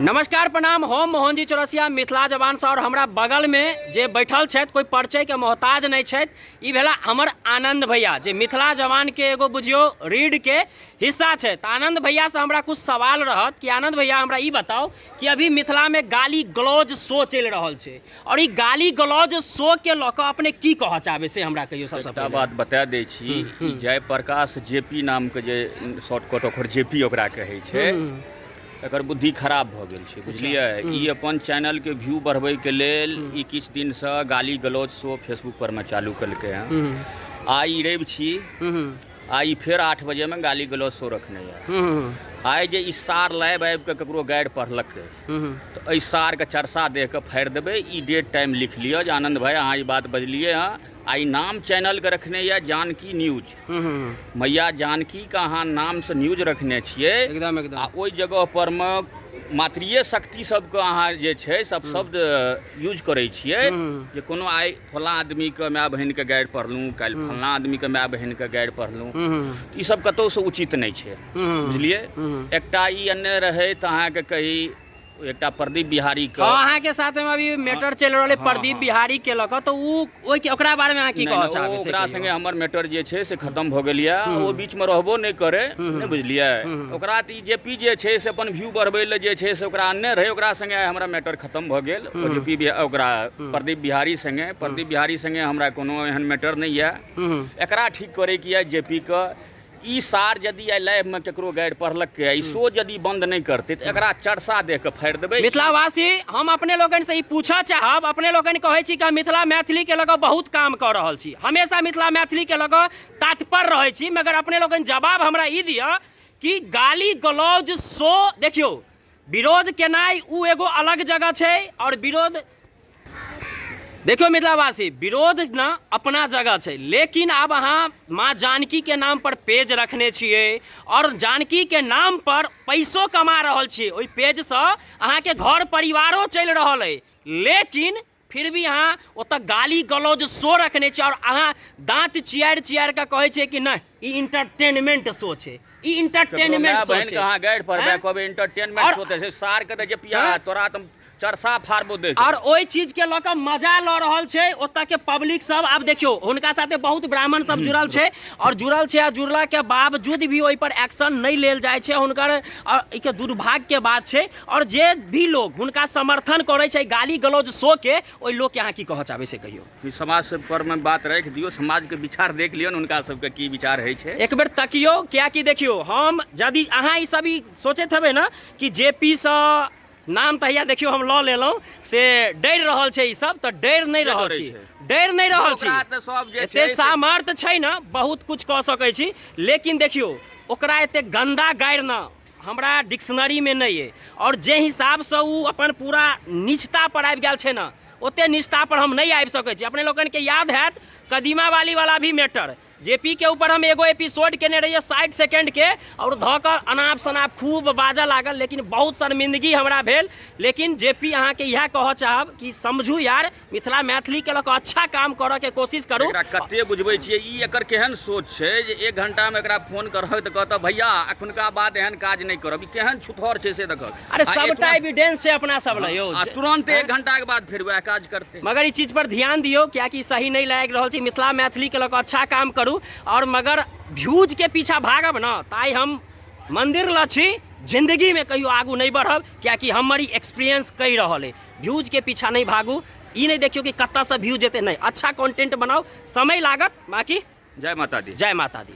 नमस्कार प्रणाम, हम मोहनजी चौरसिया मिथिला जवानसँ, और हमरा बगलमे जे बैठल छथि कोइ परिचयके मोहताज नहि छथि। ई भेला हमर आनन्द भैया, जे मिथिला जवानके एगो बुझियौ रीढ़के हिस्सा छै। तऽ आनन्द भैयासँ हमरा कुछ सवाल रहत कि आनन्द भैया, हमरा ई बताउ कि अभी मिथिलामे गाली गलौज शो चलि रहल छै, और ई गाली गलौज शो के लऽ कऽ अपने की कहऽ चाहबै, से हमरा कहियौ। सबसँ एकटा बात बता दै छी, ई जयप्रकाश जेपी नामके जे शॉर्टकट ओकर जेपी ओकरा कहै छै, एकर बुद्धि खराब भऽ गेल छै, बुझलियै? ई अपन चैनलके व्यू बढ़बैके लेल ई किछु दिनसँ गाली गलौज शो फेसबुक परमे चालू केलकै हँ। आइ ई रवि छी, आइ ई फेर 8 बजेमे गाली गलौज शो रखने यऽ। आइ जे ई सार लाइव आबि कऽ ककरो गारि पढ़लकै तऽ एहि सारके चरसा दे कऽ फाड़ि देबै। ई डेट टाइम लिख लिअ जे आनन्द भाइ, अहाँ ई बात बजलियै हँ। आ ई नाम चैनलके रखने यऽ जानकी न्यूज। मैया जानकीके अहाँ नामसँ न्यूज रखने छियै। एकदम एकदम। आ ओहि जगह पर मे मातृए शक्ति सबके अहाँ जे छै सब शब्द यूज करै छियै, जे कोनो आइ फलाँ आदमीके माय बहिनके गारि पढ़लहुँ, काल्हि फलाँ आदमीके माय बहिनके गारि पढ़लहुँ, ई सब कतहुसँ उचित नहि छै, बुझलियै? एकटा ई अनने रहै तऽ अहाँके कही एकटा प्रदीप बिहारी के। हाँ, अहाँके साथ में अभी मैटर चलि रहल है प्रदीप बिहारी के लऽ कऽ, तऽ उ ओहि ओकरा बारे में अहाँ की कहऽ चाहबै से ओकरा कहियौ। संगे हमर मैटर जे छै से खत्म भऽ गेल यऽ। ओ बीच में रहबो नहि करे, नहि बुझलियै? ओकरा तऽ ई जे पी जे छै से अपन व्यू बढ़बै लए जे छै से ओकरा अनने रहै। ओकरा संगे आइ हमरा मैटर खत्म भऽ गेल। ओ जे पी ओकरा प्रदीप बिहारी संगे, प्रदीप बिहारी संगे हमरा कोनो एहन मैटर नहि यऽ। एकरा ठीक करैके यऽ जे पी के। ई सार यदि आइ लाइवमे ककरो गारि पढ़लकै, ई शो यदि बन्द नहि करतै तऽ एकरा चरसा दे कऽ फाड़ि देबै। मिथिलावासी, हम अपने लोकनिसँ ई पूछऽ चाहब। अपने लोकनि कहै छी कि हम मिथिला मैथिलीके लऽ कऽ बहुत काम कऽ रहल छी, हमेशा मिथिला मैथिलीके लऽ कऽ तत्पर रहै छी, मगर अपने लोकनि जवाब हमरा ई दिअ कि गाली गलौज शो, देखियौ, विरोध केनाइ ओ एगो अलग जगह छै, आओर विरोध, देखियौ मिथिलावासी, विरोध ने अपना जगह छै, लेकिन आब अहाँ माँ जानकीके नाम पर पेज रखने छियै आओर जानकीके नाम पर पैसो कमा रहल छियै, ओहि पेजसँ अहाँके घर परिवारो चलि रहल अइ, लेकिन फिर भी अहाँ ओतऽ गाली गलौज शो रखने छियै आओर अहाँ दाँत चियारि चियारि कऽ कहै छियै कि नहि, ई इंटरटेनमेंट शो छै, ई इंटरटेनमेंट शो बहिन छै। के अहाँ गारि पढ़बै, कहबै इंटरटेनमेंट शो तऽ छै, सार के तऽ जे पिया तोरा तऽ चरसा फाड़बो देख। और ओहि चीज के लऽ कऽ मजा लऽ रहल छै ओतऽ के पब्लिक सब। आब देखियौ, हुनका साथे बहुत ब्राह्मण सब जुड़ल छै और जुड़ल छै, आ जुड़ला के बावजूद भी ओहि पर एक्शन नहि लेल जाइ छै हुनकर, एहिके दुर्भाग्य के बात छै। और जे भी लोग हुनका समर्थन करै छै गाली गलौज शो के, ओहि लोग के अहाँ की कहऽ चाहबै से कहियौ। ई समाज सब पर मे बात राखि दियौ, समाज के विचार देख लियौ, हुनका सबके की विचार होइ छै। एक बेर तकियौ, कियाकि देखियौ, हम यदि अहाँ ई सब ई सोचैत हेबै ने कि जे पी सँ नाम तऽ हैया देखियौ हम लऽ लेलहुँ से डरि रहल छै ई सब, तऽ डरि नहि रहल डरै छी, छै? डरि नहि रहल छी। ओकरा तऽ सब जे एते छै से- सामर्थ्य छै ने, बहुत कुछ कऽ सकै छी, लेकिन देखियौ, ओकरा एते गन्दा गारि ने हमरा डिक्शनरीमे नहि अइ, आओर जे हिसाबसँ ओ अपन पूरा नीचता पर आबि गेल छै ने, ओते नीचता पर हम नहि आबि सकै छी। अपने लोकनिके याद हैत कदीमा वाली वाला भी मैटर, जे पी के ऊपर हम एगो एपिसोड केने रहियै 60 सेकेंड के, और धऽ कऽ अनाप शनाप खूब बाजऽ लागल, लेकिन बहुत शर्मिंदगी हमरा भेल। लेकिन जे पी, अहाँके इएह कहऽ चाहब कि समझू यार, मिथिला मैथिलीके लऽ कऽ अच्छा काम करऽके कोशिश करू। एकरा कते बुझबै छियै? ई एकर केहन सोच छै जे 1 घंटामे एकरा फोन करहक तऽ कहतऽ, भैया, एखुनका बाद एहन काज नहि करब। ई केहन छुतहर छै से देखक। अरे, सबटा एविडेंस छै अपना सब लग यौ। आ तुरन्त 1 घंटाके बाद फेर वएह काज करतै। मगर ई चीज पर ध्यान दियौ, कियाकि सही नहि लागि रहल छै। मिथिला मैथिलीके लऽ कऽ अच्छा काम करू, आओर मगर व्यूजके पीछा भागब ने तऽ आइ हम मंदिर लऽ छी, जिंदगीमे कहियो आगू नहि बढ़ब, कियाकि हमर ई एक्सपीरियंस कहि रहल अइ। व्यूजके पीछा नहि भागू, ई नहि देखियौ कि कतऽसँ व्यूज एतै, नहि, अच्छा कंटेंट बनाउ, समय लागत। बाकी जय माता दी। जय माता दी।